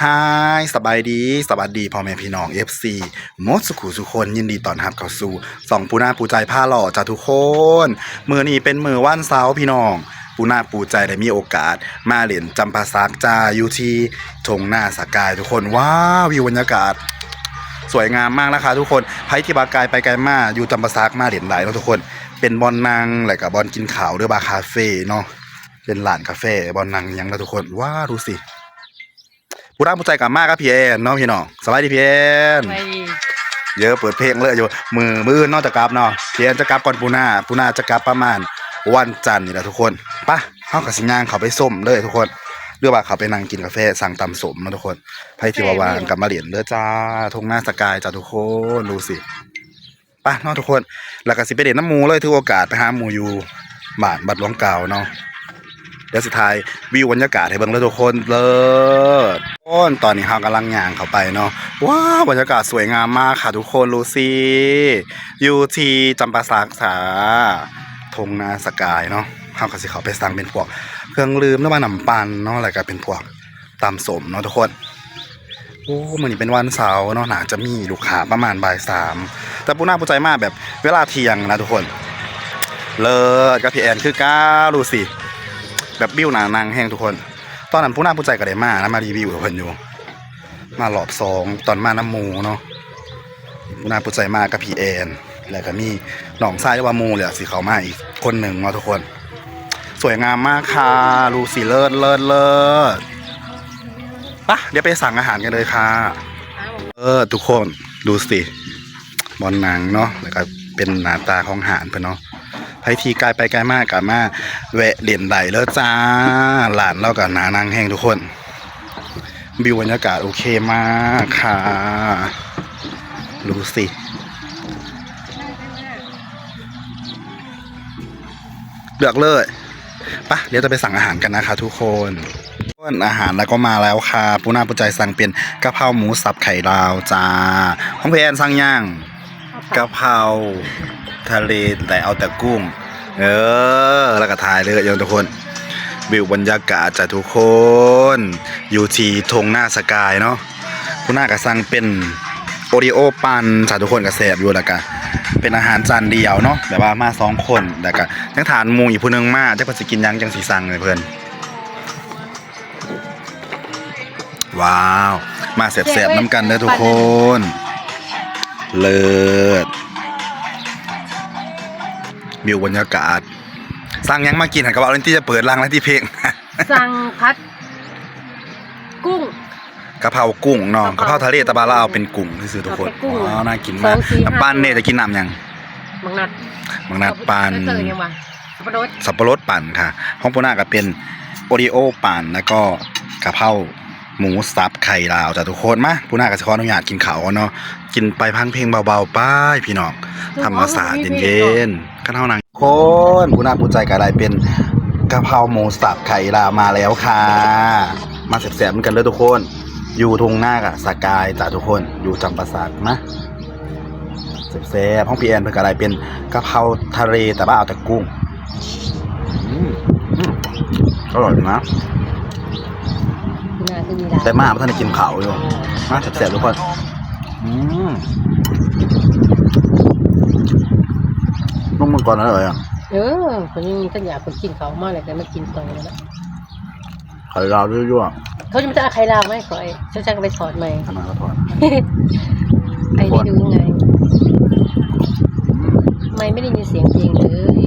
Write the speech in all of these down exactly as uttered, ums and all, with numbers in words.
ฮาย สบายดี สวัสดีพ่อแม่พี่น้อง เอฟซี หมดสุขุสุคน ยินดีต้อนรับเข้าสู่ช่องปูนาปูใจพาเลาะจ้าทุกคน มื้อนี้เป็นมื้อวันเสาร์พี่น้อง ปูนาปูใจได้มีโอกาสมาเล่นจำปาสักจ้า อยู่ที่ทุ่งนาสะกายทุกคน ว้าว วิวบรรยากาศ สวยงามมากนะคะทุกคน ไผที่บ่าไกลไปไกลมาอยู่จำปาสักมาเล่นได้เนาะทุกคน เป็นบ่อนนั่ง แล้วก็บ่อนกินข้าว หรือว่าคาเฟ่เนาะ เป็นร้านกาแฟ บ่อนนั่งหยังเนาะทุกคน ว้าว ดูสิ ปูนาปูใจกลับมากับพี่แอนเนาะพี่น้อง สบายดีพี่แอน สบายดี เดี๋ยวเปิดเพลงเลยอยู่ มื้อ มื้ออื่นเนาะจะกลับเนาะ พี่แอนจะกลับก่อนปูนา ปูนาจะกลับประมาณวันจันทร์นี่แหละทุกคน ไป เฮาก็สิย่างเข้าไปส้มเลยทุกคน หรือว่าเข้าไปนั่งกินกาแฟ สั่งตำส้มเนาะทุกคน ไผที่ว่าว่างก็มาเล่นเด้อจ้า ทุ่งนาสะกายจ้าทุกคน ดูสิ ไปเนาะทุกคน แล้วก็สิไปเล่นนำหมู่เลย ถือโอกาสไปหาหมู่อยู่บ้านบัดหลวงเก่าเนาะ เดี๋ยวสิถ่ายวิวบรรยากาศให้เบิ่งเลยทุกคน เลิศ ทุกคน ตอนนี้เฮากำลังย่างเข้าไปเนาะ ว้าว บรรยากาศสวยงามมากค่ะทุกคน ดูสิ อยู่ที่จำปาสักจ้า ทุ่งนาสะกายเนาะ เฮาก็สิเข้าไปสั่งเป็นพวกเครื่องดื่มหรือว่าน้ำปั่นเนาะ แล้วก็เป็นพวกตำส้มเนาะทุกคน โอ้ มื้อนี้เป็นวันเสาร์เนาะ น่าจะมีลูกค้าประมาณบ่ายสาม แต่ปูนาปูใจมาแบบเวลาเที่ยงนะทุกคน เลิศกับพี่แอนคือเก่า ดูสิ แบบวิวน่านั่งแฮงทุกคน ตอนนั้นปูนาปูใจก็ได้มานะ มารีวิวให้เพิ่นอยู่ มารอบสองตอนมานำหมู่เนาะ ปูนาปูใจมากับพี่แอน แล้วก็มีน้องชายหรือว่าหมู่แหละสิเข้ามาอีกคนหนึ่งเนาะทุกคน สวยงามมากค่ะ ดูสิ เลิศ เลิศ เลิศ ปะ เดี๋ยวไปสั่งอาหารกันเลยค่ะ เออ ทุกคน ดูสิ บ่อนนั่งเนาะ แล้วก็เป็นหน้าตาของอาหารเพิ่นเนาะ ไผที่ไกลไปไกลมาก็มาแวะเล่นได้เลยจ้า ร้านเราก็น่านั่งแฮงทุกคน วิวบรรยากาศโอเคมากค่ะ ดูสิ เลือกเลย ปะ เดี๋ยวจะไปสั่งอาหารกันนะคะทุกคน อาหารแล้วก็มาแล้วค่ะ ปูนาปูใจสั่งเป็นกะเพราหมูสับไข่ดาวจ้า ของพี่แอนสั่งยัง กะเพราทะเล แต่เอาแต่กุ้ง เออ แล้วก็ถ่ายเลยทุกคน วิวบรรยากาศจ้ะทุกคน อยู่ที่ทุ่งนาสะกายเนาะ ปูนาก็สั่งเป็นโอรีโอปั่นจ้ะทุกคน ก็แซ่บอยู่ แล้วก็เป็นอาหารจานเดียวเนาะ แบบว่ามาสองคน แล้วก็ยังถ่าหมู่อีกผู้หนึ่งมา จักเพิ่นสิกินหยัง จังสิสั่งให้เพิ่น ว้าว มาแซ่บๆนำกันเด้อทุกคน เลิศ วิวบรรยากาศ สั่งหยังมากิน หันกะว่าเล่นที่จะเปิดร้านเล่นที่เพลง สั่งผัด กุ้ง กะเพรากุ้งเนาะ กะเพรา กะเพราทะเล แต่ว่าเราเอาเป็นกุ้งซื่อๆทุกคน เอาเป็นกุ้ง ว้าว น่ากินมาก สองสี่ห้า น้ำปั่นเนี่ยจะกินน้ำหยัง บักนัด บักนัดปั่น เออ ยังวะ สับปะรด สับปะรดปั่นค่ะ ของปูนาก็เป็นโอรีโอปั่น แล้วก็กะเพราหมูสับไข่ดาวจ้ะทุกคน มา ปูนาก็สิขออนุญาตกินข้าวก่อนเนาะ กินไปฟังเพลงเบาๆไปพี่น้อง ธรรมชาติเย็นๆ คันเฮานั่ง คน ปูนาปูใจก็ได้เป็นกะเพราหมูสับไข่ดาวมาแล้วค่ะ มาแซ่บๆนำกันเด้อทุกคน อยู่ทุ่งนากับสะกายจ้ะทุกคน อยู่จำปาสักนะ แซ่บๆ ของพี่แอนเพิ่นก็ได้เป็นกะเพราทะเล แต่ว่าเอาแต่กุ้ง อืม อืม อร่อยนะ น่าจะมีร้าน แต่มาบ่ทันได้กินข้าวอยู่ มาแซ่บๆทุกคน อืม นุ่มมันก่อนนะเอ๋ยอะ เออ คนนี้มันก็อยากไปกินเขามากเลย แต่ไม่กินตรงเลยนะ ไข่ดาวยั่วๆ เขาจะไม่ได้เอาไข่ดาวไหมาให้ขอย ฉันจะไปถอดใหม่ ทำไมก็ถอด ไอ้นี่ดูไง ไม่ ไม่ได้ยินเสียงเพลงเลย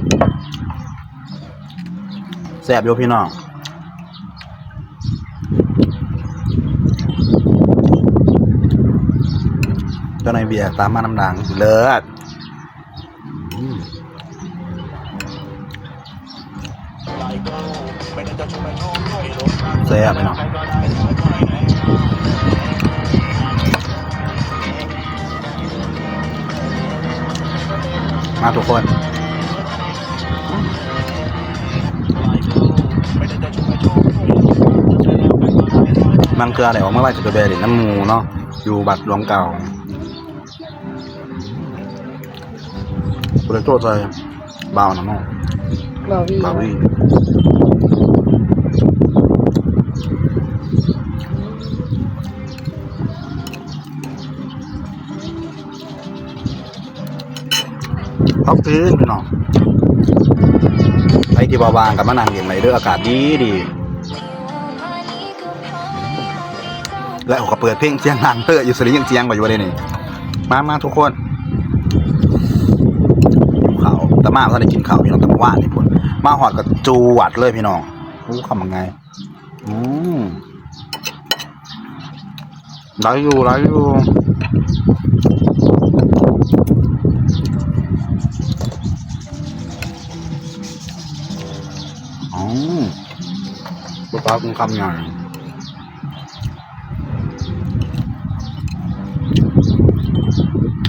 แซ่บอยู่พี่น้อง เจ้านายเบียร์ตามมาน้ำหลัง เลิศ อืม แซ่บพี่น้อง มาทุกคน บางเทื่อได้ออกมาไหว้จักรแบร์เล่นน้ำหมู่เนาะ อยู่บัดหลวงเก่า บ่ได้โทษใส่บ่าวนะเนาะ บ่าววี บ่าววี อืม ก็คือพี่น้อง ไผที่ว่างๆก็มานั่งเล่นได้เด้อ อากาศดีดี และเขาก็เปิดเพลงเสียงดังเด้อ อยู่ สิได้ยินเสียงบ่อยู่เด้นี่ มามาทุกคน หิวข้าว แต่มาบ่ทันได้กินข้าวพี่น้อง แต่เมื่อวานนี่พุ้น มาฮอดก็จวดเลยพี่น้อง อู้ คำบักใหญ่ อืม ได้อยู่ ได้อยู่ อืม บ่ปลากินคำใหญ่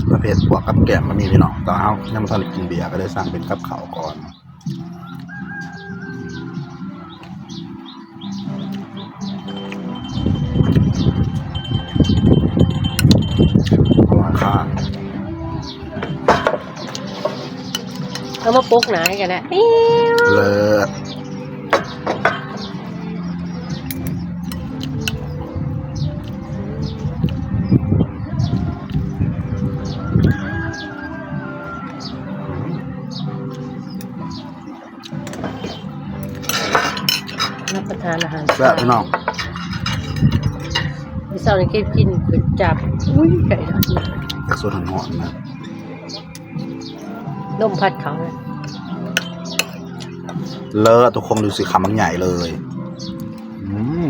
ประเภทพวกกับแกล้มก็มีพี่น้อง แต่เฮายังบ่ทันได้กินเบียร์ ก็เลยสั่งเป็นกับข้าวก่อน ค่ะ เอามาปกหนาให้กันนะ ปิ้ว เลิศ รับประทานอาหาร แซ่บพี่น้อง มื้อเช้านี้เก็บกินก๋วยจั๊บ อุ้ย ไก่ทอด จากสดร้อนๆนะ ลมพัดเขา เลิศ ทุกคนดูสิ คำมันใหญ่เลย อืม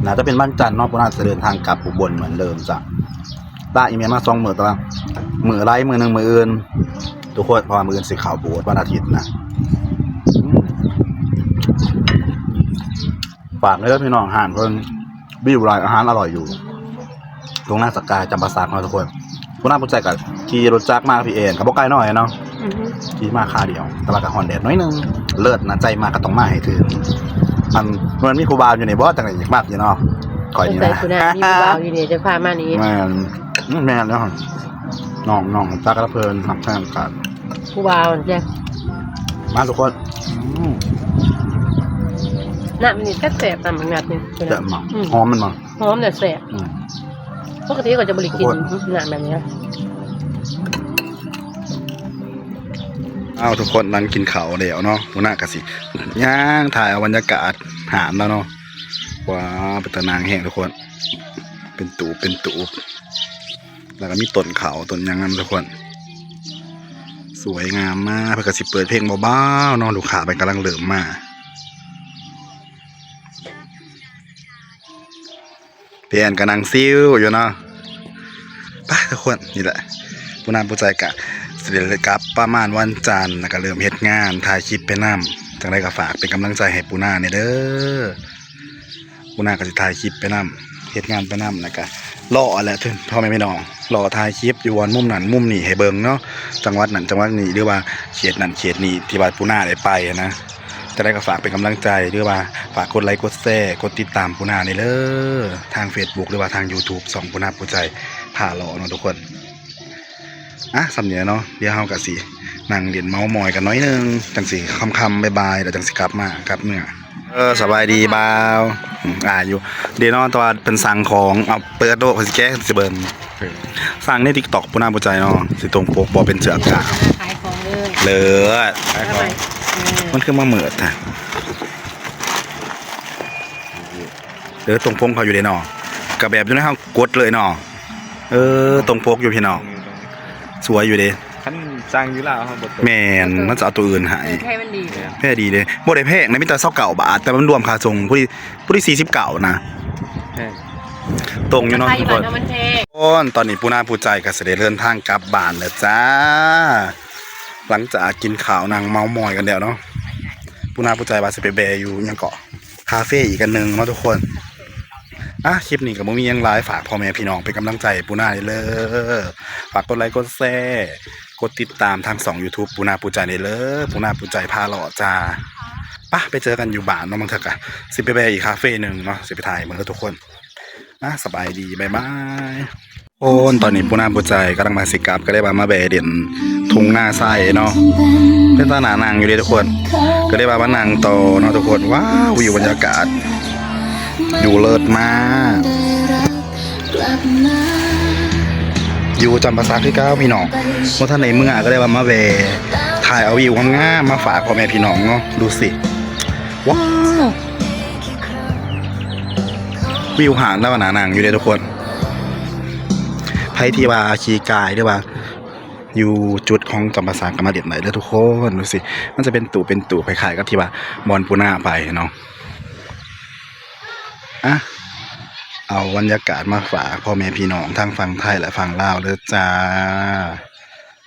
น่าจะเป็นวันจันทร์เนาะ ปูน่าจะเดินทางกลับอุบลเหมือนเดิมจ้ะ ลาอีเมลมาสองมื้อ แต่ว่ามื้อใดมื้อหนึ่งมื้ออื่น ทุกคน เพราะว่ามื้ออื่นสิเข้าโบสถ์วันอาทิตย์นะ อืม ฝากเด้อพี่น้อง ร้านเพิ่นวิวหลาย อาหารอร่อยอยู่ ตรงหน้าสกายจำปาสักเนาะทุกคน ปูน่าปูใจก็ขี่รถจักรมากับพี่แอน ก็บ่ไกลเนาะเนาะ อือฮึ ขี่มาคาเดียว แต่ว่าก็ฮ้อนแดดหน่อยหนึ่ง เลิศนะ ใจมากก็ต้องมาให้ถึง มัน มันมีผู้บ่าวอยู่นี่บ่ จั่งใด๋อยากมักอยู่เนาะ ข้อยนี่นะ สงสัยปูน่ามีผู้บ่าวอยู่นี่ จะพามานี่ แม่น อืม แม่นแล้ว น้องๆ จักรละเพลิน ฮักแพงกัน ผู้บ่าวจ้ะ มาทุกคน อืม น้ำมันนี่แซ่บๆ น้ำมันงัดนี่ แซ่บมาก อืม หอมมันมาก หอมแต่แซ่บ อืม ปกติเขาจะบ่ได้กิน ทุกคน น้ำแบบนี้นะ เอาทุกคนนั่งกินข้าวแล้วเนาะ ปูน่ากะสิย่างถ่ายเอาบรรยากาศหาดแล้วเนาะ ว้าว เป็นตาหนางแฮงทุกคน เป็นตูบ เป็นตูบ แล้วก็มีต้นข้าวต้นหยังนำทุกคน สวยงามมาก เพิ่นก็สิเปิดเพลงเบาๆเนาะ ลูกค้าเพิ่นกำลังเริ่มมา พี่แอนก็นั่งชิลอยู่เนาะ ไปทุกคน นี่แหละ ปูน่าปูใจกะสิได้กลับประมาณวันจันทร์ แล้วก็เริ่มเฮ็ดงาน ถ่ายคลิปไปนำ จั่งใด๋ก็ฝากเป็นกำลังใจให้ปูน่าแหน่เด้อ ปูน่าก็สิถ่ายคลิปไปนำ เฮ็ดงานไปนำ แล้วก็รอแหละพ่อแม่พี่น้อง รอถ่ายคลิปอยู่วันมุมนั้นมุมนี้ให้เบิ่งเนาะ จังหวัดนั้นจังหวัดนี้ หรือว่าเขตนั้นเขตนี้ที่ว่าปูน่าได้ไปหั้นนะ จั่งใด๋ก็ฝากเป็นกำลังใจ หรือว่าฝากกดไลค์กดแชร์ กดติดตามปูน่าแหน่เด้อ ทางเฟซบุ๊ก หรือว่าทางยูทูบ ช่องปูน่าปูใจพาเลาะเนาะทุกคน อ่ะ ส่ำนี้เนาะ เดี๋ยวเฮาก็สินั่งเล่นเมาท์มอยกันหน่อยหนึ่ง จั่งสิค่ำๆ บ่ายๆ แล้วจั่งสิกลับมา กลับเมือ เออ สบายดีบ่าว อืม อ่า อยู่ เดี๋ยวเนาะ แต่ว่าเพิ่นสั่งของ เอาเปิดโลด เพิ่นสิแกะ สิเบิ่ง สั่งในติ๊กต็อก ปูน่าปูใจเนาะ สิตรงปกบ่ เป็นเสื้อกาว ขายของเลย เลิศ ขายของ เออ มันคือมาเหมือดนะ เออ ตรงปกเขาอยู่เด้เนาะ ก็แบบอยู่ในเฮากดเลยเนาะ เออ ตรงปกอยู่พี่น้อง สวยอยู่เด้ คันสั่งอยู่ลาวเฮาบ่ตรง แม่น มันจะเอาตัวอื่นให้ เออ แพงมันดีเลย แพงดีเด้ บ่ได้แพงนะ มีแต่ซาวเก้าบาท แต่มันรวมค่าส่ง ผู้ที่ ผู้ที่สี่สิบเก้านะ แพง ตรงอยู่เนาะ ไทย ทุกคน บ้านเฮามันแพง ทุกคน ตอนนี้ปูน่าปูใจก็สิได้เดินทางกลับบ้านแล้วจ้า หลังจากกินข้าวนั่งเมาท์มอยกันแล้วเนาะ ปูน่าปูใจว่าสิไปแวะอยู่หยังเกาะ คาเฟ่อีกอันหนึ่งเนาะทุกคน อ่ะ คลิปนี้ก็บ่มีหยังหลาย ฝากพ่อแม่พี่น้องเป็นกำลังใจให้ปูน่าเด้อ ฝากกดไลค์กดแชร์ กดติดตามทางช่องยูทูบ ปูน่าปูใจเด้อ ปูน่าปูใจพาเลาะจ้า ปะ ไปเจอกันอยู่บ้านเนาะ บางเทื่อก็สิไปแวะอีกคาเฟ่หนึ่งเนาะ สิไปถ่ายเบิ่งเด้อทุกคน อ่ะ สบายดี บ๊ายบาย โอ้ ตอนนี้ปูน่าปูใจกำลังมาสิกลับ ก็เลยว่ามาแวะเล่นทุ่งนาทรายเนาะ เป็นตาหนานั่งอยู่เด้ทุกคน ก็เลยว่ามานั่งต่อเนาะทุกคน ว้าว วิวบรรยากาศ อยู่เลิศมาก อยู่จำปาสักคือเก่าพี่น้อง บ่ทันได้เมือก็เลยว่ามาแวะถ่ายเอาวิวงามๆมาฝากพ่อแม่พี่น้องเนาะ ดูสิ ว้าว วิวหาดแล้วก็หนาหนังอยู่เลยทุกคน ไผที่ว่าขี้กายหรือว่า อยู่จุดของจำปาสักก็มาเล่นได้เด้อทุกคน ดูสิ มันจะเป็นตู้เป็นตู้คล้ายๆกับที่ว่าบอนปูนาไปเนาะ อ่ะ เอาบรรยากาศมาฝากพ่อแม่พี่น้องทั้งฝั่งไทยและฝั่งลาวเด้อจ้า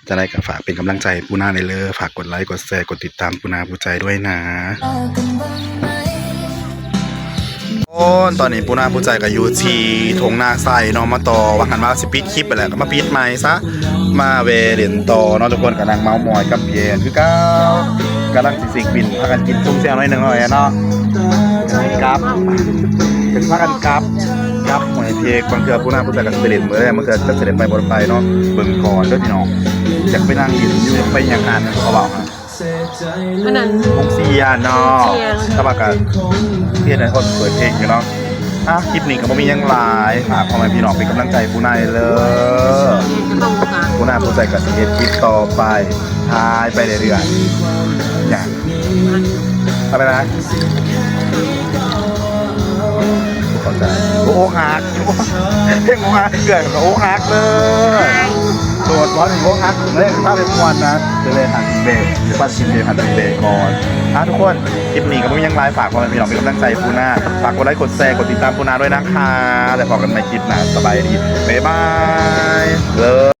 จะได้ก็ฝากเป็นกำลังใจปูนาในเด้อ ฝากกดไลค์กดแชร์กดติดตามปูนาผู้ใจด้วยนะ โอ้ ตอนนี้ปูนาผู้ใจก็อยู่ที่ทงนาไซเนาะ มาต่อ ว่าหันว่าสิปิดคลิปไปแล้ว ก็มาปิดใหม่ซะ มาแวะเล่นต่อเนาะ ทุกคนก็นั่งเมาท์มอยกับพี่แอนคือเก่า กำลังสิเช็คบิล พากันกินซุ่มแซวหน่อยหนึ่งหน่อยเนาะ กลับ พากันกลับ กลับหอยเพก บางเทื่อปูนาผู้ใจก็สิไปเล่นมื้อแรก บางเทื่อก็สิเล่นไปบ่ได้ไปเนาะ เบิ่งก่อนเด้อพี่น้อง อยากไปนั่งเล่นอยู่ อยากไปหยังงานเขาเว้า อันนั้น วงเสียเนาะ วงเสีย แต่ว่าก็เสียในคนเปิดเพลงอยู่เนาะ อ่ะ คลิปนี้ก็บ่มีหยังหลาย ฝากพ่อแม่พี่น้องเป็นกำลังใจปูนาเด้อ ปูนาผู้ใจก็สิเฮ็ดคลิปต่อไป ถ่ายไปเรื่อยๆ อย่าง อะไรนะ เข้าใจ โอ้ อกหัก เพลงอกหักเกิดกับอกหักเลย โสดร้อนถึงอกหักเลย ถ้าเป็นมวนนะ จะเลยหันเบรกจะปัดชิมเบรกหันเบรกก่อน อ่ะทุกคน คลิปนี้ก็ไม่มีหยังหลาย ฝากพ่อแม่พี่น้องเป็นกำลังใจปูนา ฝากกดไลค์กดแชร์กดติดตามปูนาด้วยนะคะ แล้วพบกันใหม่คลิปหน้า สบายดี บ๊ายบาย เลิฟ